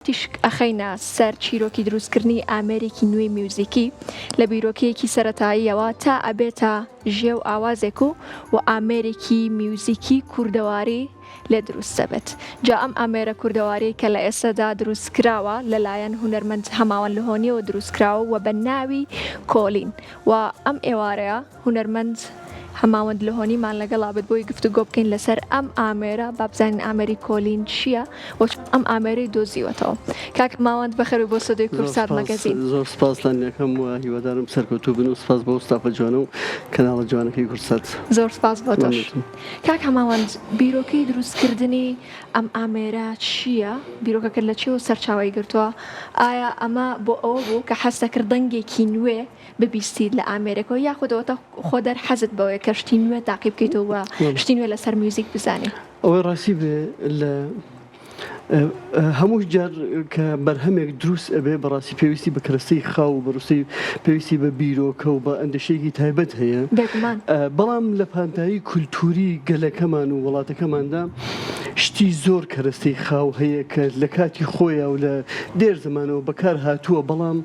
تیشک ئەخەینە سەر چیرۆکی دروستکردنی ئامێرێکی نوێی میوزیکی لە بیرۆکەیەکی سەرەتاییەوە تا ئەبێتە ژێ و ئاوازێک و و ئامێرێکی میوزیکی کوردەواری لێ دروست دەبێت. جا ئەم ئامێرە کوردەواریەی کە لە ئێستەدا دروست کراوە لە لایەن هونەرمەند هەماوەند لهۆنیەوە دروست کراوە و بە ناوی کۆلین و ئەم ئێوارەیە هونەرمەند هەماوەند لهۆنیمان لەگەڵا بێت بۆی گفتوگۆ بکەین لەسەر ئەم ئامێرە با بزانین ئامێری کۆلین چییە و چۆن ئەم ئامێرەی دۆزیوەتەوە. کاک هەماوەند بەخێربێی بۆ ستۆدیۆی زۆر کوردسات سپاس مەگەزین. زۆر سپاستان دەکەم و هیوادارم سەرکەوتوو بن و سپاس بۆ ستافە جوانە و کەناڵە جوانەکەی کوردسات. زۆر سپاس بۆ تۆش. مەمنونتم. کاک هەماوەند بیرۆکەی دروستکردنی ئەم ئامێرە چییە؟ بیرۆکەکەت لە چیەوە سەرچاوەی گرتووە؟ ئایا ئەمە بۆ ئەوە بوو کە حەزتەکرد دەنگێکی نوێ ببیستیت لە ئامێرێکەوە یاخود ئەوەتا خۆدەر حەزت بەوەیە کە شتی نوێ تاقی بکەیتەوە و شتی نوێ لەسەر میوزیک بزانی؟ ئەوەی ڕاستی بێ لە هەموو جار کە بەرهەمێک دروست ئەبێ بەڕاستی پێویستی بە کەرەستەی خاو و بەڕاستی پێویستی بە بیرۆکە و بە ئەندێشەیەکی تایبەت هەیە بێگومان. بەڵام لە پانتایی کولتووری گەلەکەمان و وڵاتەکەماندا شتی زۆر کەرەستەی خاو هەیە کە لە کاتی خۆیا و لە دێر زەمانەوە بەکار هاتووە بەڵام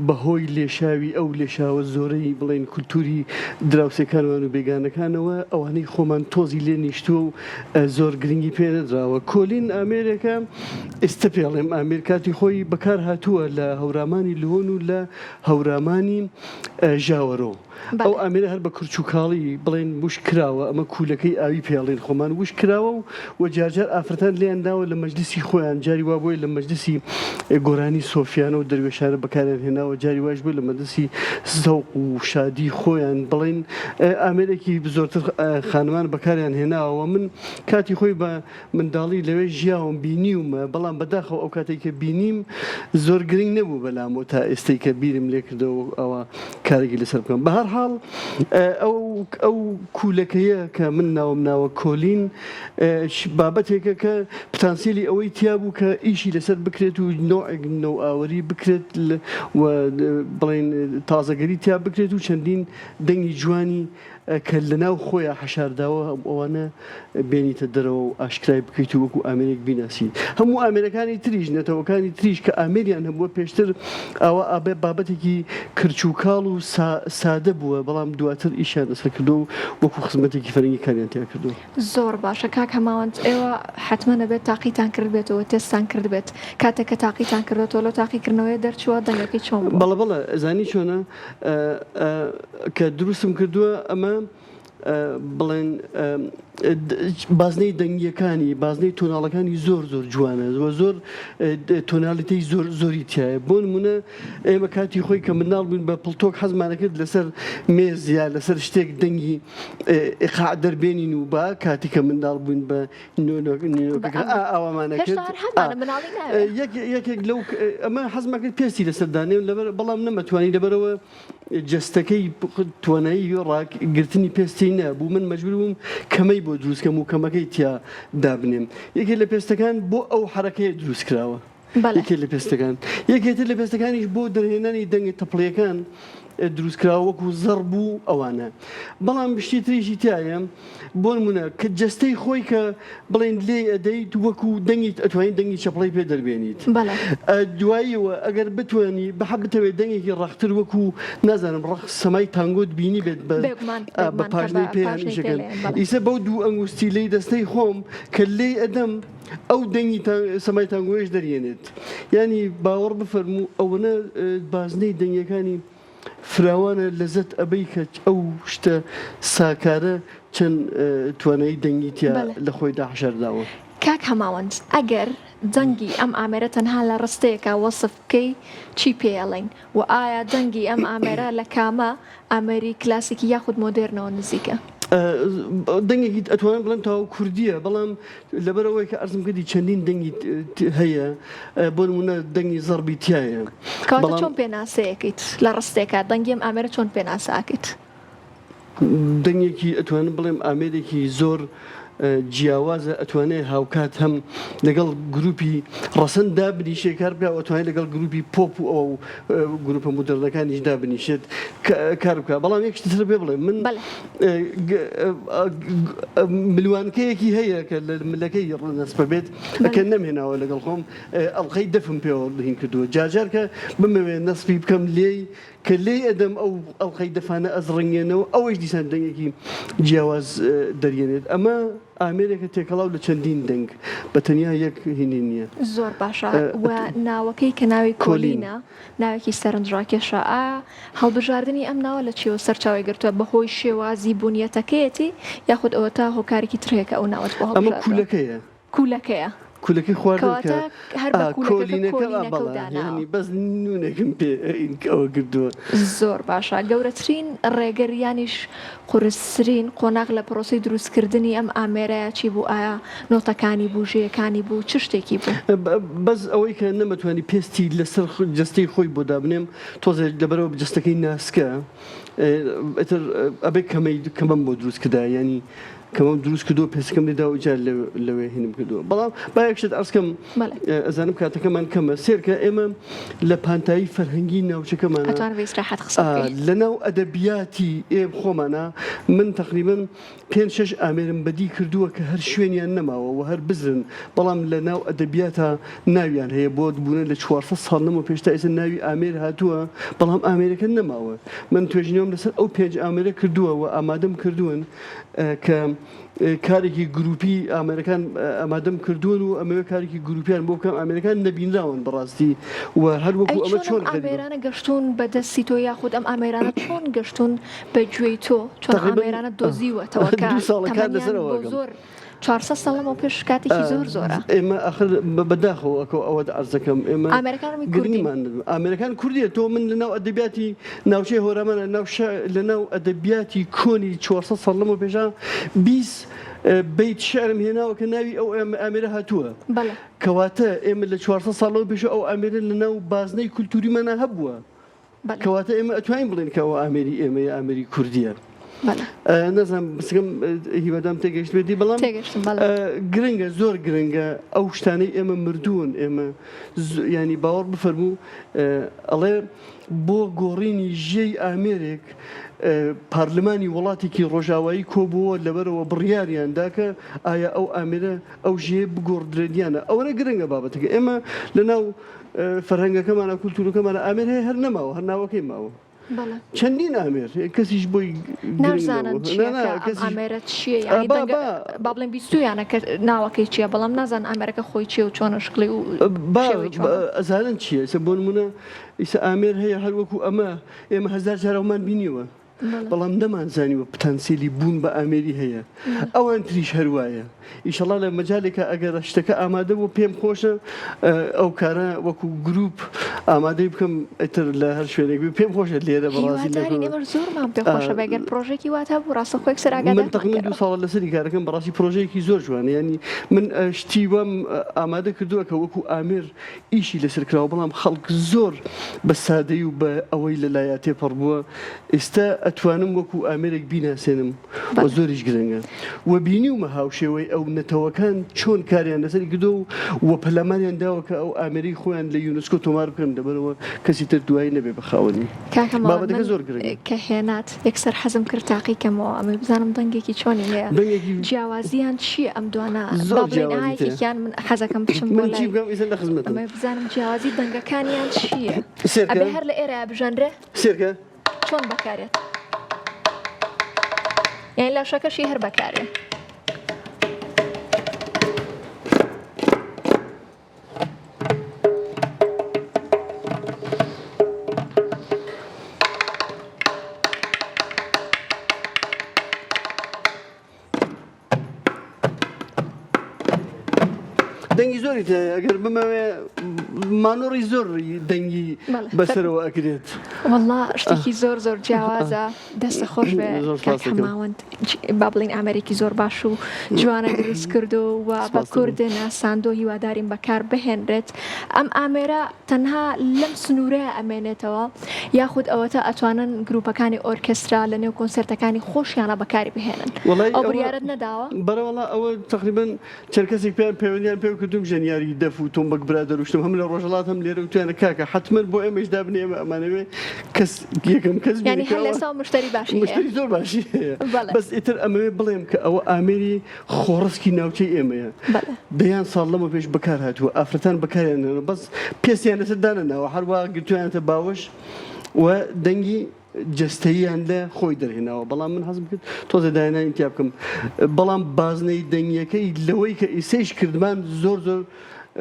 بەهۆی لێشاوی ئەو لێشاوە زۆرەی بڵێین کولتوری دراوسێکانمان و بێگانەکانەوە ئەوانەی خۆمان تۆزی لێ نیشتووە و زۆر گرنگی پێ نەدراوە. کۆلین ئامێرێکە ئیستە پێڵێم ئامێر کاتی خۆی بەکار هاتووە لە هەورامانی لهۆن و لە هەورامانی ژاوەرۆ. ئەو ئامێرە هەر بە کرچوکاڵی بڵێن وشک کراوە، ئەمە کوولەکەی ئاوی پێڵێن خۆمان وشک کراوە و و جارجار ئافرەتان لێیان داوە لە مەجلیسی خۆیان، جاری وا بووە لە مەجلیسی گۆرانی سۆفیانە و دەروێشانە بەکاریان هێناوە، جاری وایش بووە لە مەجلیسی زەوق و شادی خۆیان بڵێن ئامێرێکی زۆرتر خانمان بەکاریان هێناوە و من کاتی خۆی بە منداڵی لەوێ ژیاوم بینیومە بەڵام بەداخەوە ئەو کاتەی کە بینیم زۆر گرنگ نەبوو بەلامەوە تا ئێستەی کە بیرم لێ کردەوە ئەوە کارێکی لەسەر بکەم بە هەر حاڵ ئەو ئەو کوولەکەیە کە من ناوم ناوە کۆلین بابەتێکە کە پتانسیلی ئەوەی تیا بوو کە ئیشی لەسەر بکرێت و نەوعێک نەوئاوەری بکرێت و بڵێن تازەگەری تیا بکرێت و چەندین دەنگی جوانی کە لەناو خۆیا حەشارداوە ئەوانە بێنیتە دەرەوە و ئاشکرای بکەیت و وەکو ئامێرێک بیناسی. هەموو ئامێرەکانی تریش، نەتەوەکانی تریش کە ئامێریان هەبووە پێشتر ئاوا ئابێ بابەتێکی کرچ و کاڵ و سادە بووە، بەڵام دواتر ئیشیان لەسەر کردووە و وەکو خزمەتێکی فەرەنگی کاریان تیا کردووە. زۆر باشە کاک هەماوەند ئێوە حەتمەن ئەبێت تاقیتان کردبێتەوە تێستان کردبێت کاتێک کە تاقیتان کردۆتەوە لەو تاقیکردنەوەیە دەرچووە دەنگەکەی چۆن بووە؟ بەڵێ بەڵێ زانی چۆنە کە دروستم کردووە ئەمە بڵێن بازنەی دەنگیەکانی بازنەی تۆناڵەکانی زۆر زۆر جوانە زۆر زۆر تۆنالیتەی زۆر زۆری تایە بۆ نمونە ئێمە کاتی خۆی کە منداڵ بووین بە پڵتۆک حەزمانە کرد لەسەر مێز یا لەسەر شتێک دەنگی ئیقاع دەربێنین و با کاتی کە منداڵ بووین بە یەکێک لەو ئەمە حەزمە کرد پێستی لەسەر دانێم لەبەر بەڵام نەمەتوانی لەبەرەوە جەستەکەی توانایی ڕاگرتنی پێستی نەبوو من مەجبور بووم کەمەی بۆ دروستکەم و کەمەکەی تیا دابنێم یەکێک لە پێستەکان بۆ ئەو حرەکەیە دروست کراوە یەکێ لە پێستەکان یەکێ تر لە پێستەکانیش بۆ دەرهێنانی دەنگە تەپڵیەکان دروستکراوە وەکو زەڕب و ئەوانە بەڵام شتی تریشی تایە بۆ نمونە کە جەستەی خۆی کە بڵێن لێ ئەدەیت وەکو دەنگی ئەتوانی دەنگی چەپڵەی پێ دەربێنیت دواییەوە ئەگەر بتوانی بە بتەوێت دەنگێکی ڕەختر وەکو نازانم ڕەخ سەمای تانگۆت بینی بێت بە بە پاژنەی پێیان ئیشەکەن ئیسە بەو دوو ئەنگوستیلەی دەستەی خۆم کە لێی ئەدەم ئەو دەنگی سەمای تانگۆیش دەریێنێت یانی باوەڕ بفەرموو ئەوەنە بازنەی دەنگەکانی فراوانە لەزەت ئەبەی کە ئەو شتە ساکارە چەند توانایی دەنگی تیا لە خۆیدا حەشارداوە. کاک هەماوەند ئەگەر دەنگی ئەم ئامێرە تەنها لە ڕستەیەکا وەسف بکەی چی پێ ئەڵێین؟ وە ئایا دەنگی ئەم ئامێرە لە کامە ئامێری کلاسیکی یاخود مۆدێرنەوە نزیکە؟ دەنگێکی ئەتوانم بڵێم تەواو کوردییە بەڵام لەبەر ئەوەی کە عەرزم کردی چەندین دەنگی هەیە بۆ نموونە دەنگی زەڕبی تیایە. کەواتە چۆن پێناسەیەکەیت لە ڕستێکا دەنگی ئەم ئامێرە چۆن پێناسە ئەکەیت؟ دەنگێکی ئەتوانم بڵێم ئامێرێکی زۆر. جیاوازە ئەتوانێ هاوکات هەم لەگەڵ گروپی ڕەسەن دابنیشێ کار بکا و ئەتوانێت لەگەڵ گروپی پۆپ و ئەو گروپە مودێرنەکانیش دابنیشێت کار بکا بەڵام یەک شتت پێ بڵێم من ملوانکەیەکی هەیە کە لە ملەکەی نەسپە بێت کە نەمهێناوە لەگەڵ خۆم ئەڵقەی دەفم پێوە هین کردووە جارجار کە بمەوێ نەسپی بکەم لێی کە لێی ئەدەم ئەو ئەڵقەی دەفانە ئەزڕنگێنەوە ئەوەیش دیسان دەنگێکی جیاواز دەریەنێت ئەمە ئامێرێکە تێکەڵاو لە چەندین دەنگ بە تەنیا یەک هینی نییە. زۆر باشە و ناوەکەی کە ناوی کۆلینە ناوێکی سەرنجڕاکێشە ئایا هەڵبژاردنی ئەم ناوە لە چیەوە سەرچاوەی گرتووە بەهۆی شێوازی بونیەتەکەیەتی یاخود ئەوەتا هۆکارێکی تر هەیە کە ئەو ناوەت بۆ ئەمە هەڵبژاردووە؟ کولەکەیە. کولەکەیە. کولەکەی خواردن کە کەواتە هەر بە ئا کولەکەکە کۆلینەکە ئا کۆلینەکە و بەڵێ داناوە. یانی بەس نونێکم پێ ئەوە کردووە. زۆر باشە گەورەترین ڕێگر یانیش قورسترین قۆناغ لە پرۆسەی دروستکردنی ئەم ئامێرەیە چی بوو ئایا نۆتەکانی بوو ژێیەکانی بوو چ شتێکی بوو؟ بەس ئەوەی کە نەمەتوانی پێستی لەسەر جەستەی خۆی بۆ دابنێم تۆزێ لەبەرئەوە جەستەکەی ناسکە ئیتر ئەبێ کەمەی کەمەم بۆ دروست کردایە یانی کەمەم دروست کردووە پێستەکەم لێ داوە جار لەوێ هینم کردووە بەڵام با یەک شت عەرز کەم ئەزانم کاتەکەمان کەمە سێرکە ئێمە لە پانتایی فەرهەنگی ناوچەکەمانە ئەتوان بە ئیسراحەت قسە بکەی لەناو ئەدەبیاتی ئێ خۆمانە من تەقریبەن پێنج شەش ئامێرم بەدی کردووە کە هەر شوێنیان نەماوە و هەر بزرن بەڵام لە ناو ئەدەبیاتا ناویان هەیە بۆ بوونە لە 400 ساڵ لەمەو پێش تا ئێستا ناوی ئامێر هاتووە بەڵام ئامێرەکە نەماوە من توێژینەوەم لەسەر ئەو پێنج ئامێرە کردووە و ئامادەم کردوون کە کارێکی گروپی ئامێرەکان ئامادەم کردوون و ئەمەوێ کارێکی گروپیان بۆ بکەم ئامێرەکان نەبینراون بەڕاستی و هەر وەکو ئەی ئەمە چۆن ئەم چۆن غەریبە ئامێرانە گەشتوون بە دەستی تۆ یاخود ئەم ئامێرانە چۆن گەشتوون بە گوێی تۆ چۆن تەقریبەن ئامێرانە دۆزیوەتەوە کە دوو ساڵە کار تەمەنیان لەسەر بۆ ئەوە ئەکەم. زۆر 400 ساڵ لەمەو پێش کاتێکی زۆر زۆرە. ئێمە ئاخر بەداخەوە ئەکۆ ئەوەت عەرز دەکەم ئێمە ئامێرەکانمی کوردین. گرنگیمان ئامێرەکان کوردیە تۆ من لەناو ئەدەبیاتی ناوچەی هۆرامانە ناو لەناو ئەدەبیاتی کۆنی 400 ساڵ لەمەو پێشا 20 بەیت شعرم هێناوە کە ناوی ئەو ئامێرە هاتووە. بەڵێ. کەواتە ئێمە لە 400 ساڵەوە پێش ئەو ئامێرە لەناو بازنەی کولتوریمانە هەبووە. کەواتە ئێمە ئەتوانین بڵێین کە ئەوە ئامێری ئێمەیە ئامێری کوردیە. نازانم بسکم هیوادام تێگەیشت بێتی بەڵام گرنگە زۆر گرنگە ئەو شتانەی ئێمە مردوون ئێمە ینی باوەڕ بفەرموو ئەڵێ بۆ گۆڕینی ژێی ئامێرێک پارلمانی وڵاتێکی ڕۆژاوایی کۆبووە لەبەرەوە بڕیاریان داکە ئایا ئەو ئامێرە ئەو ژێ بگۆڕدرێنیانە ئەوەنە گرنگە بابەتەکە ئێمە لەناو فەرهەنگەکەمانە کولتوورەکەمانە ئامێر هەیە هەر نەماوە هەر ناوەکەی ماوە چەندین ئامێر کەسیش بۆی نازانن ئامێرە چییە یانی دەنگە با بڵێن بیستویانە کە ناوەکەی چییە بەڵام نازان ئامێرەکە خۆی چییە و چۆنە شکڵی و ئەزانن چییە ئێستا بۆ نمونە ئیستا ئامێر هەیە هەر وەکو ئەمە ئێمە هەزار جارەوەمان بینیوە بەڵام نەمانزانیوە پتانسیلی بوون بە ئامێری هەیە ئەوان تریش هەروایە ئیشەڵا لە مەجالێکا ئەگەر شتەکە ئامادە بوو پێم خۆشە ئەو کارە وەکو گروپ ئامادەی بکەم ئیتر لە هەر شوێنێک بێ پێم خۆشە لێرە بەڕاستی لە هیوادارین ئێمەش زۆرمان پێ خۆشە بێ گەر پرۆژێکی وات هەبوو ڕاستەوخۆ یەکسەر من ئاگادارمان تەقریبەن کەرەوە. دوو ساڵە لەسەری کارەکەم بەڕاستی پرۆژەیەکی زۆر جوانە یانی من شتی وام ئامادە کردووە کە وەکو ئامێر ئیشی لەسەر کراوە بەڵام خەڵک زۆر بە سادەی و بە ئەوەی لە لایا تێپەڕ بووە ئیستا ئەتوانم وەکو ئامێرێک بیناسێنم و زۆریش گرنگە و بینیومە هاوشێوەی ئەو نەتەوەکان چۆن کاریان لەسەری کردووە و و پەلاماریان داوە کە ئەو ئامێرەی خۆیان لە یونسکۆ تۆمار بکەن لەبەرئەوە کەسی تر دوایی نەبێ بە خاوەنی. کاکە مەڵات بابەتەکە من زۆر گرنگە. کە هێنات یەکسەر حەزم کرد تاقی کەمەوە ئەمەوێ بزانم دەنگێکی چۆنی هەیە دەنگێکی جیاوازیان چییە ئەم دوانە با زۆر بڵێین ئا جیاوازی تێ. یەکێکیان من حەزەکەم بچم بۆ من چی لای بکەم ئیستا لە خزمەتم. ئەمەوێ بزانم جیاوازی دەنگەکانیان چییە سێرکە. ئەبێ هەر لە ئێرەیا بژەنرێ؟ سێرکە. چۆن بەکارێت؟ یانی لاشەکەشی هەر بەکارێ. دەنگی زۆر. زۆری تیایە ئەگەر بمەوێ مانۆڕی زۆر دەنگی بەسەرەوە ئەکرێت. وەڵا شتێکی زۆر زۆر جیاوازە دەستە خۆش بێ کاک هەماوەند با بڵین ئامێرێکی زۆر باش و جوانە دروست کردو و بە کورد ناساندۆ هیوادارین بەکار بهێنرێت ئەم ئامێرە تەنها لەم سنوورەیە ئەمێنێتەوە یاخود ئەوەتا ئەتوانن گروپەکانی ئۆرکێسترا لە نێو کۆنسێرتەکانی خۆشیانە بەکاری بهێنن ئەو بڕیارەت نەداوە؟ بەرە وەڵا ئەوە تەقریبەن چەند کەسێک پێیان پەیوەندیان پێوە کردووم ژەنیاری دەف و تۆمبەک برادەر و شتم هەم لە ڕۆژهەڵات هەم لێرە وتویانە کاکە حەتمەن بۆ ئێمەش دابنێ ئێمە ئەمانەوێ کەس یەکەم کەس بین یانی هەر لە ئێستاوە مشتەری باشی هەیە مشتەری زۆر باشی هەیە بەڵێ. بەس ئیتر ئەمەوێ بڵێم کە ئەوە ئامێری خۆڕسکی ناوچەی ئێمەیە بەڵێ. دەیان ساڵ لەمە پێش بەکار هاتووە ئافرەتان بەکاریان هێناوە بەس پێستیان لەسەر دانەناوە هەروا گرتویانەتە باوەش و دەنگی جەستەییان لە خۆی دەرهێناوە بەڵام من حەزم کرد تۆزێ داهێنانی تیا بکەم بەڵام بازنەی دەنگیەکەی لەوەی کە ئیسەیش کردمان زۆر زۆر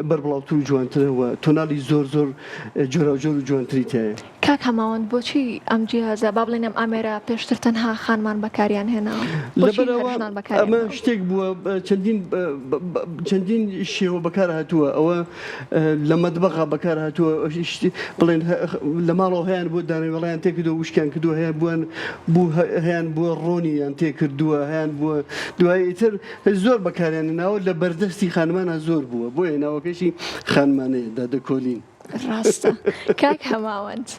بەربڵاوتر و جوانترە و tonal ی زۆر زۆر جۆراوجۆر و جوانتری تیایە. کاک هەماوەند بۆچی ئەم جیهازە با بڵێین ئەم ئامێرە پێشتر تەنها خانمان بەکاریان هێناوە؟ بۆچی هەر لەبەرئەوە ژنان بەکاریان ئەمە هێناوە؟ شتێک بووە چەندین چەندین شێوە بەکار هاتووە ئەوە لە مەتبەخا بەکار هاتووە بڵێن لە ماڵەوە هەیان بووە دانەوێڵەیان تێکردووە وشکیان کردووە هەیان بووان بوو هەیان بووە ڕۆنیان تێکردووە هەیان بووە دوای ئیتر زۆر بەکاریان ناوە لە بەردەستی خانمانە زۆر بووە بۆیە ناوەکەشی خانمانەیە دادەکۆلین. ڕاستە کاک هەماوەند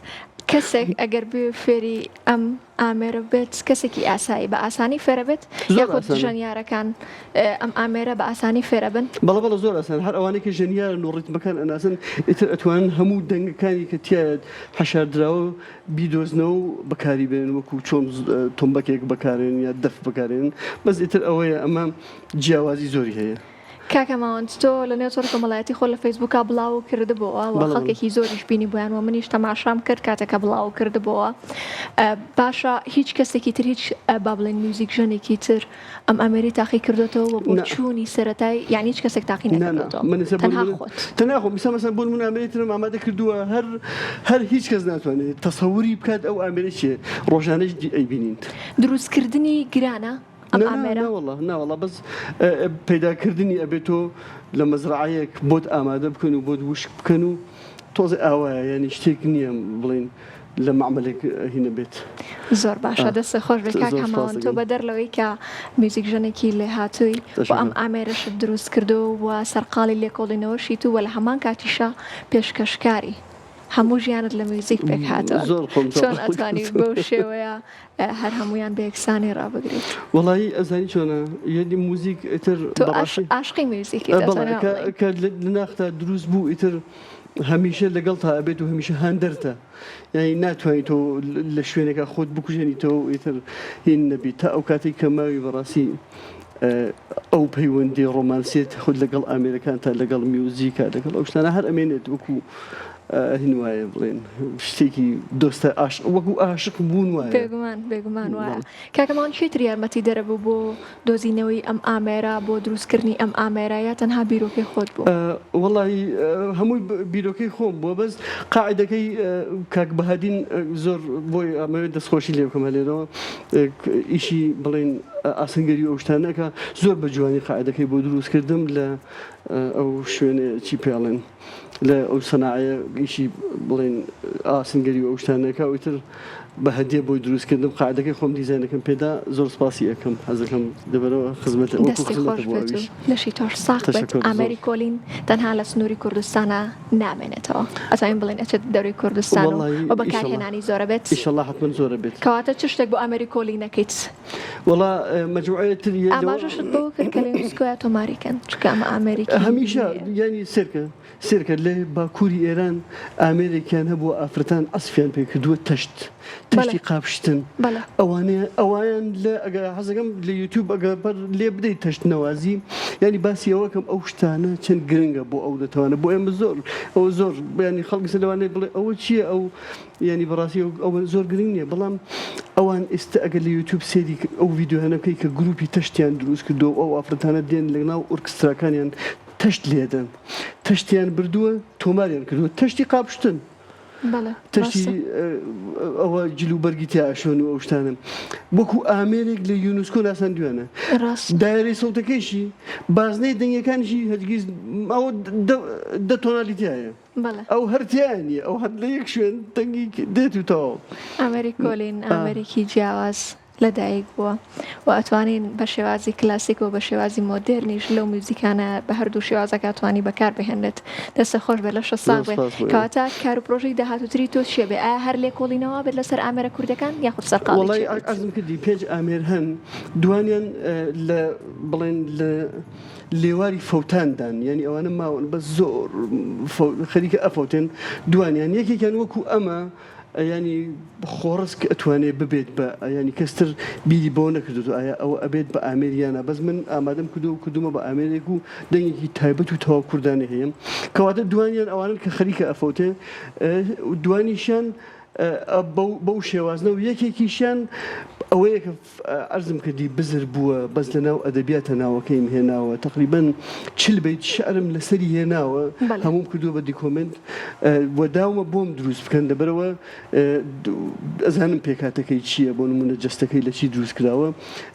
کەسێک ئەگەر بێ فێری ئەم ئامێرە بێت کەسێکی ئاسایی بە ئاسانی فێرە بێت یاخود ژەنیارەکان ئەم ئامێرە بە ئاسانی فێرە بن؟ بەڵێ بەڵێ زۆر ئاسان هەر ئەوانەی کە ژەنیارن و ڕیتمەکان ئەناسن ئیتر ئەتوانن هەموو دەنگەکانی کە تیایە حەشاردراوە بیدۆزنەوە و بەکاری بێنن وەکو چۆن تۆمبەکێک بەکارێن یا دەف بەکارێنن بەس ئیتر ئەوەیە ئەمە جیاوازی زۆری هەیە. کاکە ماوەند تۆ لە نێو تۆڕی کۆمەڵایەتی خۆت لە فەیسبووکا بڵاوو کردبۆوە و خەڵکێکی زۆریش بینیبوویان و منیش تەماشام کرد کاتێک کە بڵاوو کردبۆوە باشە هیچ کەسێکی تر هیچ با بڵێین میوزیک ژەنێکی تر ئەم ئامێرەی تاقی کردۆتەوە و بۆچوونی سەرەتای یانی هیچ کەسێک تاقی نەکردۆتەوە تەنها خۆت تەنها خۆم ئیستا مەسەلەن بۆ نموونە ئامێری ترم ئامادە کردووە هەر هەر هیچ کەس ناتوانێت تەسەوری بکات ئەو ئامێرە چییە ڕۆژانەش ئەیبینین. دروستکردنی گرانە؟ ئەم ئامێرە؟ ناوەڵا ناوەڵا بەس پەیداکردنی ئەبێت تۆ لە مەزرعەیەک بۆت ئامادە بکەن و بۆت وشک بکەن و تۆزێ ئاوایە ینی شتێک نییە بڵین لە مەعمەلێک هینە بێت. زۆر باشە دەست خۆش بێت کاک هەماوەند تۆ بەدەر لەوەی کە میوزیک ژەنێکی لێهاتووی و ئەم ئامێرەشت دروست کردو و سەرقاڵی لێکۆڵینەوەشیت و لە هەمان کاتیشا پێشکەشکاری هەموو ژیانت لە میوزیک پێک هاتووە چۆن ئەتوانی بەو شێوەیە هەر هەموویان بە یەکسانی ڕابگریت؟ وەڵایی ئەزانی چۆنە یەنی موزیک ئیتر تۆ ئاشقی میوزیکیت ئەتوانم بڵێم. کە لە ناختا دروست بوو ئیتر هەمیشە لەگەڵتا ئەبێت و هەمیشە هاندەرتە یانی ناتوانیت تۆ لە شوێنێکا خۆت بکوژێنیتەوە و ئیتر هین نەبیت تا ئەو کاتێک کە ماوی بەڕاستی ئەو پەیوەندی ڕۆمانسیت خود لەگەڵ ئامێرەکان تا لەگەڵ میوزیکا لەگەڵ ئەو شتانە هەر ئەمێنێت وەکو هین وایە بڵێن شتێکی دۆستە ئاش وەکو ئاشق بوون وایە بێگومان بێگومان وایە کاکەمان کێ تر یارمەتی دەرە بوو بۆ دۆزینەوەی ئەم ئامێرە بۆ دروستکردنی ئەم ئامێرە یا تەنها بیرۆکەی خۆت بوو؟ وەڵاهی هەمووی بیرۆکەی خۆم بووە بەس قاعدەکەی کاک بەهادین زۆر بۆی ئەمەوێت دەستخۆشی لێ بکەم هەلێرەوە ئیشی بڵێن ئاسنگەری و ئەو شتانەکە زۆر بە جوانی قاعدەکەی بۆ دروست کردم لە ئەو شوێنێ چی پێڵێن لە ئەو سەناعەیە ئیشی بڵێن ئاسنگەری و ئەو شتانەکە ئەو ئیتر بە هەدیە بۆی دروست کردم قاعدەکەی خۆم دیزاینەکەم پێدا زۆر سپاسی ئەکەم حەزەکەم دەبەرەوە خزمەتە وەکو دەستی خزمەتە خۆش بۆ بێت و ئەویش لەشی تۆش ساغ بێت تەشەکۆر زۆر. ئامێری کۆلین تەنها لە سنووری کوردستانا نامێنێتەوە ئەتوانین بڵێین ئەچێتە دەرەوەی کوردستان و وەڵڵاهی و ئیشەڵا بەکارهێنانی زۆرە بێت ئیشەڵا حەتمەن زۆرە بێت. کەواتە چ شتێک بۆ ئامێری کۆلین ئەکەیت؟ وەڵا مەجموعەیە تر یە لەوە ئاماژەشت بەوە کرد کە لە یونسکۆیا تۆماری کەن چونکە ئەمە ئامێرێکی هەمیشە نوێیە. یانی سێرکە سێرکە لە باکووری ئێران ئامێرێکیان هەبووە ئافرەتان عەسفیان پێ کردووە تەشت بەڵێ تەشتی قاپ شتن بەڵێ. ئەوانەیە ئەوایان لە ئەگە حەزەکەم لە یوتیوب ئەگە بەر لێ بدەیت تەشت نەوازی یانی باسی ئەوە کەم ئەو شتانە چەند گرنگە بۆ ئەو نەتەوانە بۆ ئێمە زۆر ئەوە زۆر یانی خەڵک لەوانەیە بڵێ ئەوە چییە ئەو یانی بەڕاستی ئەوە زۆر گرنگ نییە بەڵام ئەوان ئێستا ئەگەر لە یوتیوب سەیری ئەو ڤیدیۆیانە بکەی کە گروپی تەشتیان دروست کردووە و ئەو ئافرەتانە دێن لەناو ئۆرکستراکانیان تەشت لێدەن تەشتیان بردووە تۆماریان کردووە تەشتی قاپشتن. تەشتی ئەوە جل و بەرگی تیا ئەشۆن و ئەو شتانە وەکو ئامێرێک لە یونسکۆ ناساندویانە دایرەی سەوتەکەیشی بازنەی دەنگەکانیشی هەرگیز ئەوە دە تۆنالی تیایە ئەو هەر تیا نییە ئەو هەر لە یەک شوێن دەنگی دێت و تەواو. ئامێری کۆلین ئامێرێکی جیاواز لەدایک بووە و ئەتوانین بە شێوازی کلاسیک و بە شێوازی مۆدێرنیش لەو میوزیکانە بە هەردوو شێوازەکە توانی بەکار بهێنرێت. دەستت خۆش بێت لەشت ساغ زۆر بێت. سپاس بۆ ئێوە. کەواتە کار و پرۆژەی داهاتووتری تۆ چیە بێ؟ ئایا هەر لێکۆڵینەوە بێت لەسەر ئامێرە کوردیەکان یاخود سەرقاڵی وەڵای چی بیت؟ عەرزم کردی پێنج ئامێر هەن دوانیان لە بڵێن لە لێواری فەوتاندان یانی ئەوانە ماون بەس زۆر خەریکە ئەفەوتێن دوانیان یەکێکیان وەکو ئەمە یانی خۆڕسک ئەتوانێ ببێت بە یانی کەستر بیری بەوە نەکردوتەوە ئایا ئەوە ئەبێت بە ئامێر یان نا بەس من ئامادەم کردووە و کردوومە بە ئامێرێک و دەنگێکی تایبەت و تەواو کوردانەی هەیە کەواتە دوانیان ئەوانەن کە خەریکە ئەفەوتێ دوانیشیان بەو شێوازنە و یەکێکیشیان ئەوەیە کە عەرزم کردی بزر بووە بەس لە ناو ئەدەبیاتە ناوەکەیم هێناوە تەقریبەن 40 بەیت شعرم لەسەری هێناوە هەمووم کردووە بە دیکۆمێنت و داومە بۆم دروست بکەن لەبەرەوە ئەزانم پێکهاتەکەی چییە بۆ نمونە جەستەکەی لە چی دروست کراوە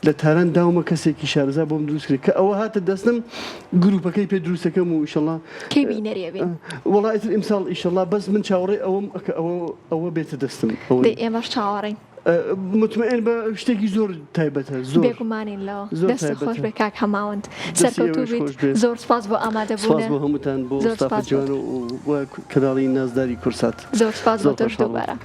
لە تاران داومە کەسێکی شارەزا بۆم دروست کرد کە ئەوە هاتە دەستم گروپەکەی پێ دروستەکەم و ئیشەڵا کەی بینەری ئەبین؟ وەڵا ئیتر ئیمساڵ ئیشەڵا بەس من چاوەڕێی ئەوەم کە ئەوە ئەوە بێتە دەستم ئەوەی دەی ئێمەش چاوەڕێین. مطمئن بە شتێکی زۆر تایبەتە زۆر بێگومانین لەوە زۆر دەستت خۆش تایبەتە بێ کاک هەماوەند دەستی سەرکەوتوو ئێوەش بیت خۆش بێ زۆر سپاس بۆ ئامادە سپاس بوونت بۆ هەمووتان بۆ زۆر ستافە سپاس بۆ جوان تۆ و و کەناڵی نازداری کوردسات زۆر سپاس بۆ زۆر تۆش خۆشحاڵم. دووبارە.